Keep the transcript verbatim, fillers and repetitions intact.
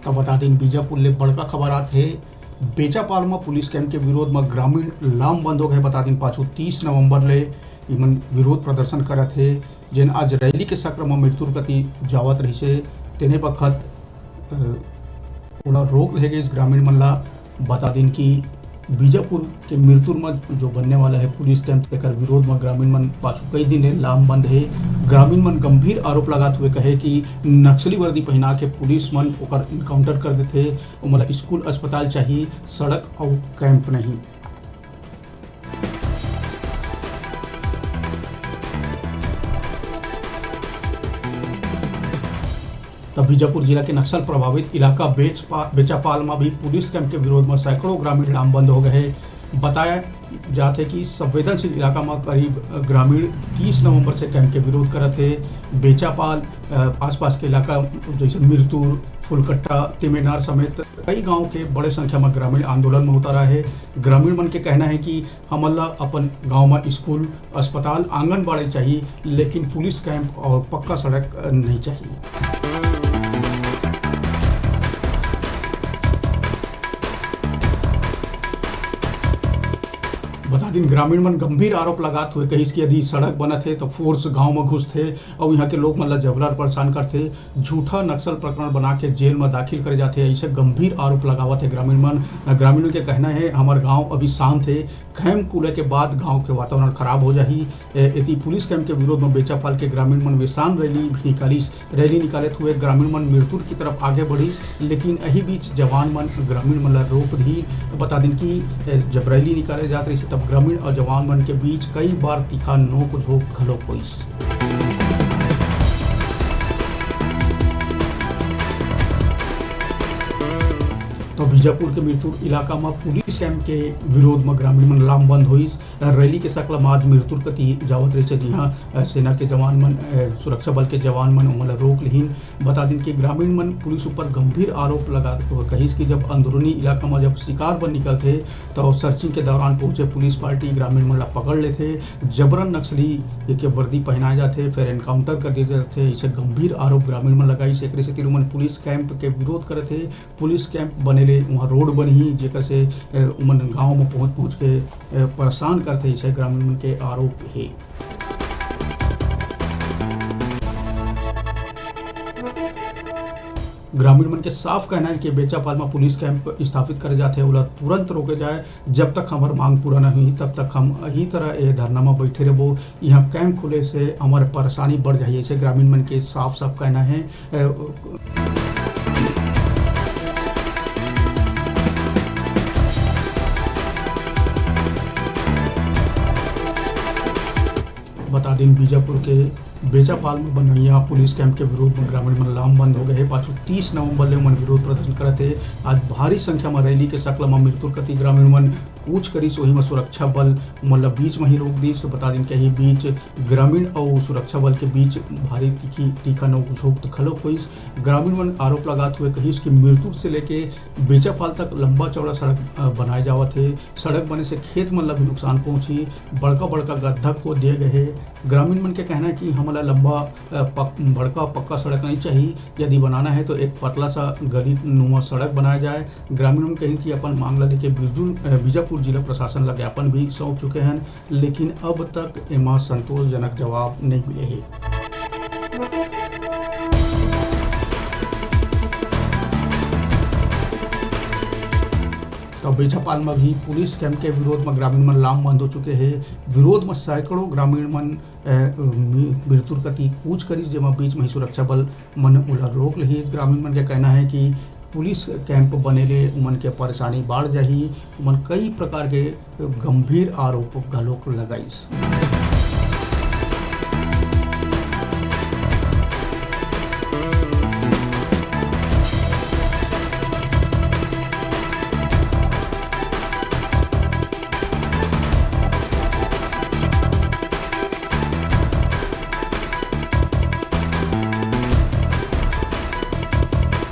त बता दिन, बीजापुर ले बड़का खबर आत हे। बेचापाल म पुलिस कैंप के विरोध म ग्रामीण लामबंद हो गए। बता दिन, पाछू तीस नवंबर ले इमन विरोध प्रदर्शन करत हे, जेन आज रैली के सक्र म मिरतुर कति जावत रहिसे, तेने बखत, अ, ओला रोक लेहे गइस ग्रामीण मन ला। बता दिन कि बीजापुर के मिरतुर म जो बनने वाला है पुलिस कैंप, तेकर विरोध म ग्रामीण मन पाछू कई दिन ले लामबंद हे। ग्रामीण मन गंभीर आरोप लगात हुए कहे कि नक्सली वर्दी पहिना के पुलिस मन ओकर एनकाउंटर कर देथे। ओमन ला स्कूल, अस्पताल चाही, सड़क अउ कैंप नहीं। त बीजापुर जिला के नक्सल प्रभावित इलाका बेचपा-, बेचापाल म भी पुलिस कैंप के विरोध म सैकड़ों ग्रामीण लामबंद हो गए हे। बताया जात हे कि संवेदनशील इलाका म करीब ग्रामीण तीस नवंबर से कैंप के विरोध करत हे। बेचापाल, अ, आसपास के इलाका जैसे मिरतुर, फुलकट्टा, तिमेनार समेत कई गांव के बड़े संख्या म ग्रामीण आंदोलन म उतरा हे। ग्रामीण मन के कहना हे कि हमन ला अपन गांव म स्कूल, अस्पताल, आंगनबाड़ी चाहिए, लेकिन पुलिस कैंप और पक्का सड़क, अ, नहीं चाहिए। बता दिन, ग्रामीण मन गंभीर आरोप लगात हुए कहिस कि यदि सड़क बनत हे, तो फोर्स गांव म घुसथे अउ इहां के लोग मन ला जबरन परेशान करथे। झूठा नक्सल प्रकरण बना के जेल म दाखिल करे जाथे, ऐसे गंभीर आरोप लगावत हे ग्रामीण मन। ग्रामीणों के कहना है, हमार गांव अभी शांत है, कैंप खुले के बाद गांव के वातावरण खराब हो जाही। ए-, एती पुलिस कैंप के विरोध म बेचापाल के ग्रामीण मन विशाल रैली भी निकालिस। रैली निकालत हुए ग्रामीण मन मिरतुर की तरफ आगे बढ़िस, लेकिन एही बीच जवान मन ग्रामीण मन ला रोक दिही। बता दिन कि, ए, जब रैली निकाले जात रहिस, तब ग्रामीण और जवान मन के बीच कई बार तीखा नोक झोंक घलो होइस। तो बीजापुर के मिरतुर इलाका म पुलिस कैंप के विरोध म ग्रामीण मन लामबंद होइस। रैली के सकला म आज मिरतुर कति जावत रहिस, जिहां, अ, सेना के जवान मन, अ, सुरक्षा बल के जवान मन ओमन ला रोक लिहिन। बता दिन कि ग्रामीण मन पुलिस ऊपर गंभीर आरोप लगा कहिस कि जब अंदरूनी इलाका म जब शिकार बर निकलथे, तो सर्चिंग के दौरान पहुंचे पुलिस पार्टी ग्रामीण मन ला पकड़ लेथे, जबरन नक्सली के वर्दी पहनाए जाथे, फिर एनकाउंटर कर दिए जाथे। ऐसे गंभीर आरोप ग्रामीण मन लगाइस। एकरे सेती ओमन पुलिस कैंप के विरोध करत हे। पुलिस कैंप बने ले उहाँ रोड बनही, जेकर से, ए, उमन गांव म पहुंच, पहुंच के, ए, परेशान करथे, ऐसे ग्रामीण मन के आरोप हे। ग्रामीण मन के साफ कहना है कि बेचापाल म पुलिस कैंप स्थापित करे जाथे, ओला तुरंत रोके जाए। जब तक हमर मांग पूरा नहीं होही, तब तक हम यही तरह ए धरना म बैठे रहबो। यहाँ कैंप खुले से हमर परेशानी बढ़ जाही, ऐसे ग्रामीण मन के साफ-साफ कहना है। ए, बता दिन, बीजापुर के बेचापाल म बनइया पुलिस कैंप के विरोध म ग्रामीण मन लामबंद हो गए हे। पाछू तीस नवंबर ले ओमन विरोध प्रदर्शन करत हे। आज भारी संख्या म रैली के सकला म मिरतुर कति ग्रामीण मन कूच करिस, वही म सुरक्षा बल ओमन ल बीच म ही रोक दिस। बता दिन के ही बीच ग्रामीण अउ सुरक्षा बल के बीच भारी तीखी, तीखा नोकझोंक घलोक होइस। ग्रामीण मन आरोप लगात हुए कहिस कि मिरतुर से लेके बेचापाल तक लंबा चौड़ा सड़क, अ, बनाए जावत हे। सड़क बने से खेत मन ल भी नुकसान पहुंची। बड़का-बड़का गड्ढा खोद दिए गए हे। ग्रामीण मन के कहना है कि हमन ला लंबा, अ, पक-, बड़का पक्का सड़क नहीं चाहिए। यदि बनाना है तो एक पतला सा गली नुमा सड़क बनाया जाए। ग्रामीण मन कहिन कि अपन मांग ला लेके बिरजुल, अ, बीजापुर जिला प्रशासन ला ज्ञापन भी सौंप चुके हैं, लेकिन अब तक एमा संतोषजनक जवाब नहीं मिले हे। तो बेचापाल म भी पुलिस कैंप के विरोध म ग्रामीण मन लामबंद हो चुके हे। विरोध म सैकड़ों ग्रामीण मन, अ, मि-, मिरतुर कति कूच करिस, जेमा बीच म ही सुरक्षा बल मन ओला रोक लिहिस। ग्रामीण मन के कहना है कि पुलिस कैंप बने ले उमन के परेशानी बाढ़ जाही। उमन कई प्रकार के गंभीर आरोप घलोक लगाइस।